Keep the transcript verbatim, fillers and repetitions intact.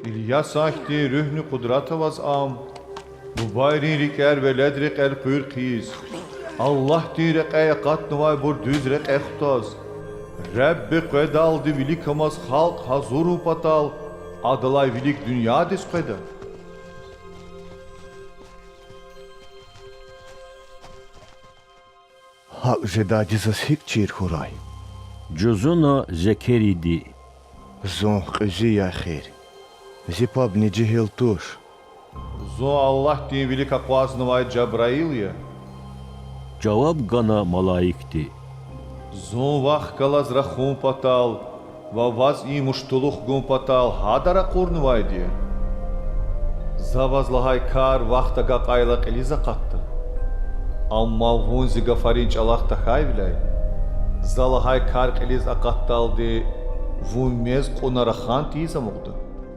Ильясан хьтин руьгьни къудрат аваз ам бубайрин рикӀер веледрин кьел къуьр хъийиз, Аллагьдин рекьяй акъатнавайбур дуьз рекье хутаз, Ребби къведалди виликамаз халкь гьазурун патал, адалай вилик дуьньядиз къведа. ГьакӀ жедайди заз гьикӀ чир хьурай? Жузуна Зекериди. Зун кьуьзуь я эхир. Зи пабни жегьил туш. Зун Аллагьдин вилик акъвазнавай Жабраил я,– жаваб гана малаикди. Зун вахъ галаз рахун патал ва ваз и муштулух гун патал гьада ракъурнавайди я. За ваз лагьай кар вахт агакьайла кьилиз акъатда. Амма вун зи гафарин чӀалахъ тахьайвиляй, за лагьай кар кьилиз акъатдалди вун мез кьуна рахан тийиз амукьда.